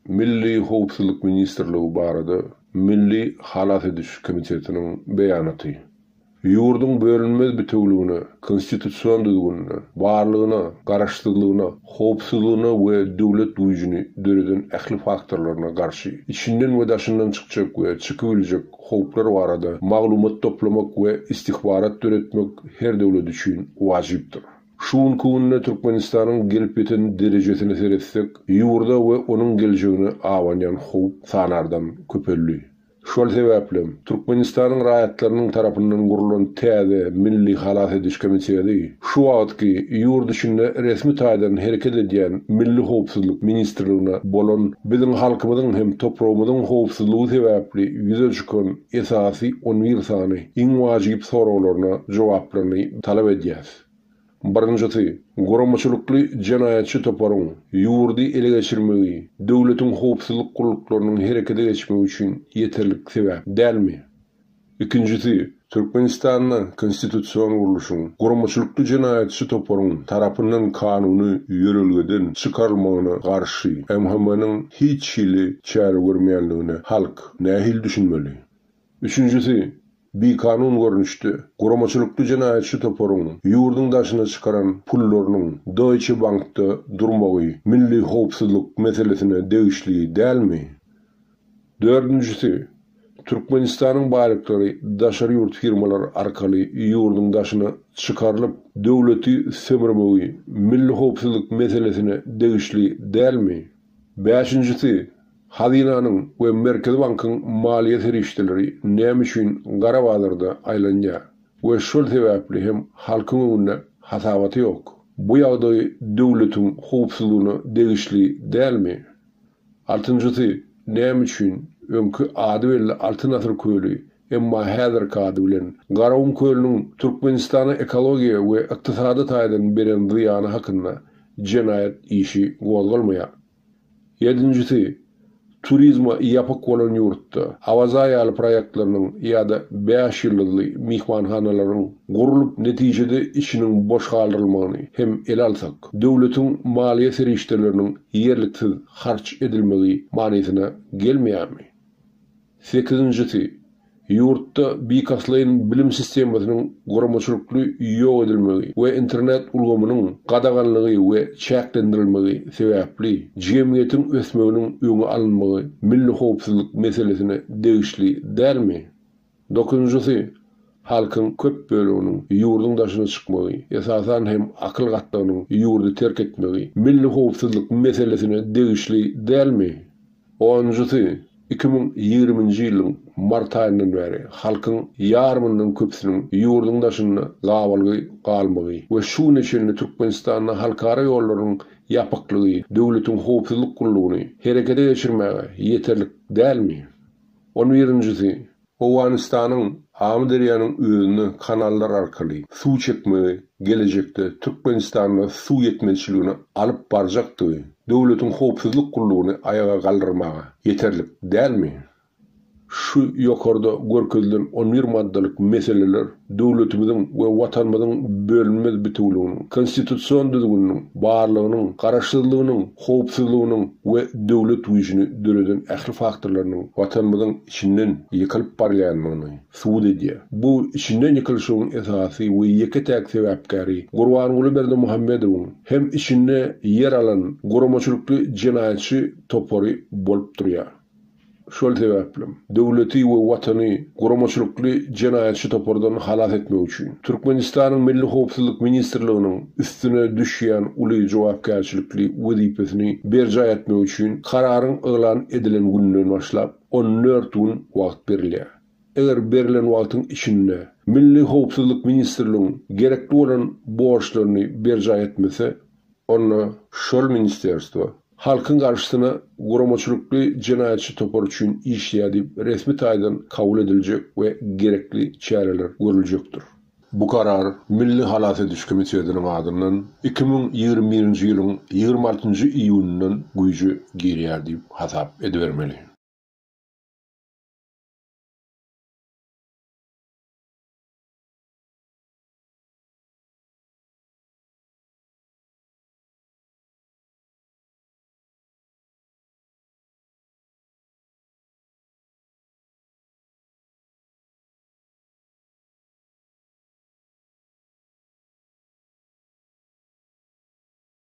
Milli howpsuzlyk ministrligi barada Milli halas ediş komitetiniň beýanaty. Ýurduň bölünmez bitewüligine, konstitusion düzgünine, barlygyna, garaşsyzlygyna, howpsuzlygyna we döwlet güýjüni döreden ähli faktorlaryna garşy içinden we daşyndan çykjak we çykybiljek howplar barada maglumat toplamak we istihbarat döretmek her döwlet üçin wajypdyr. Şu günki günde Türkmenistanyň gelip ýeten derejesine seretsek, ýurda we onuň geljegine abanýan howp sanardan köpeldi. Şol sebäplem, Türkmenistanyň raýatlarynyň tarapyndan gurlan täze Milli halas ediş komiteti şu wagtky ýurt içinde resmi taýdan hereket edýän Milli howpsuzlyk ministrligine bolan biziň halkymyzyň hem topragymyzyň howpsuzlygy sebäpli ýüze çykan esasy on bir sany iň wajyp soraglaryna jogaplaryny talap edýäs. Birinjisi, guramaçylykly jenaýatçy toparyň ýurdy ele geçirmegi döwletiň howpsuzlyk gulluklarynyň herekete geçmegi üçin ýeterlik sebäp dälmi? Ikinjisi, Türkmenistanda konstitusion gurluşyň guramaçylykly jenaýatçy toparyň tarapyndan kanuny ýörelgeden çykarylmagyna garşy MHM-niň hiç hili çäre görmeýänligine halk nähili düşünmeli? Üçünjisi, bikanun görnüşde, guramaçylykly jenaýatçy toparyň ýurduň daşyna çykaran pullarynyň Deutsche Bankda durmagy milli howpsuzlyk meselesine degişli dälmi? Dördünjisi, Türkmenistanyň baýlyklary daşary ýurt firmalary arkaly ýurduň daşyna çykarylyp, döwleti sömürmegi milli howpsuzlyk meselesine degişli dälmi? Bäşinjisi, Hazynanyň we Merkezi bankyň maliýe serişdeleri näme üçin gara bazarda aýlanýar we şol sebäpli hem halkyň öňünde hasabaty ýok? Bu ýagdaý döwletiň howpsuzlygyna degişli dälmi? Altynjysy, näme üçin öňki ady belli Altyn asyr köli, emma häzirki ady bilen Garagum kölüniň Türkmenistana ekologiýa we ykdysady taýdan beren zyýany hakynda jenaýat işi gozgalmaýar? Ýedinjisi, turizme ýapyk bolan ýurtda Awaza ýaly proýektleriniň ýa-da bäş ýyldyzly myhmanhanalaryň gurlup netijede içiniň boş galdyrylmagyny hem ele alsak, döwletiň maliýe serişdeleriniň ýerliksiz harç edilmegi manysyna gelmeýärmi? Sekizinjisi, ýurtda bilkastlaýyn bilim sistemasynyň guramaçylykly ýok edilmegi we internet ulgamynyň gadaganlygy we çäklendirilmegi sebäpli jemgyýetiň ösmeginiň öňi alynmagy milli howpsuzlyk meselesine degişli dälmi? Dokuzynjysy, halkyň köp böleginiň ýurduň daşyna çykmagy, esasan hem akyl gatlagynyň ýurdy terk etmegi milli howpsuzlyk meselesine degişli dälmi? Onunjysy, 2020-nji ýylyň mart aýyndan bäri halkyň ýarymyndan köpüsiniň ýurduň daşynda gabalgy galmagy we şu güne çenli Türkmenistanda halkara ýollarynyň ýapyklygy döwletiň howpsuzlyk gullugyny herekete geçirmäge ýeterlik dälmi? On birinjisi, Owganystanyň Amyderýanyň özüne kanallar arkaly suw çekmegi gelejekde Türkmenistanda suw ýetmezçiligine alyp barjakdygy döwletiň howpsuzlyk gullugyny aýaga galdyrmaga ýeterlik dälmi? Şu ýokarda görkezilen on bir maddalyk meseleler döwletimiziň we Watanymyzyň bölünmez bitewüliginiň, konstitusion düzgüniniň, barlygynyň, garaşsyzlygynyň, howpsuzlygynyň we döwlet güýjüni döreden ähli faktorlarynyň Watanymyzyň içinden ýykylyp barýandygyny subut edýär. Bu içinden ýykylyşygyň esasy we ýeke-täk sebäpkäri Gurbanguly Berdimuhamedowyň hem içinde ýer alan guramaçylykly jenaýatçy topary bolup durýar. Şol sebäplem, döwleti we Watany guramaçylykly jenaýatçy topardan halas etmek üçin, Türkmenistanyň Milli howpsuzlyk ministrliginiň üstüne düşýän uly jogapkärçilikli wezipesini berjaý etmek üçin kararyň yglan edilen gününden başlap 14 gün wagt berilýär. Eger berlen wagtyň içinde Milli howpsuzlyk ministrligiň gerekli bolan borçlaryny berjaý etmese, onda şol ministerstwo halkyň garşysyna guramaçylykly jenaýatçy topar üçin işleýär diýip resmi taýdan kabul ediljek we gerekli çäreler görüljekdir. Bu karar Milli halas ediş komitetiniň adyndan 2021-nji ýylyň 26-njy iýunyndan güýje girýär diýip hasap edibermeli.